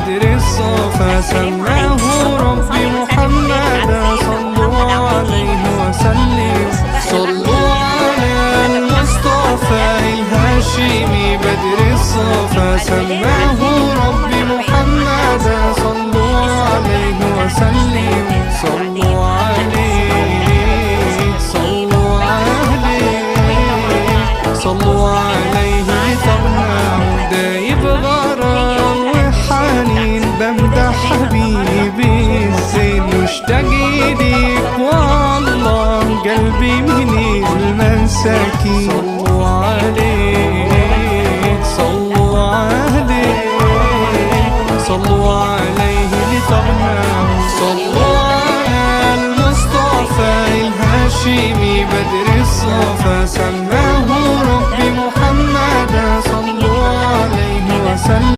بدر الصفا السلام سماه عليكم. اللهم ربي صل وسلم وبارك على محمدا سيدنا صلوا محمد عاملين عليه ايه؟ وسلم. بصوا بقى انا بعمل صلوا ايه. على انا بفتح المصطفى القفل الهاشمي بدر الصفا يبقى الولاد سماه عارفين ان هما ربي طالعين على محمدا صفات صلوا الصفات بقى عليه دي بتاعت وسلم. السيدة صلوا السعدية. الصفات بتاعت عليه ربنا وصفة ايه؟ صلوا فاكر طبعا وطبعا عليه ده على صلوا التواصل عليه مع طبعا محمد دايب تمام. هي غرام دي بقى الشيرة وحنين بتاعتي. وده بمدح شغلنا النهارده حبيبي شغل الزين موضوعنا مشتاق وفقرة ليك النهارده والله قلبي من المساكين. صلوا عليه صلوا عليه صلوا عليه لطبنا. صلوا على المصطفى الهاشمي بدر الصفا سماه ربي محمدا صلوا عليه وسلم.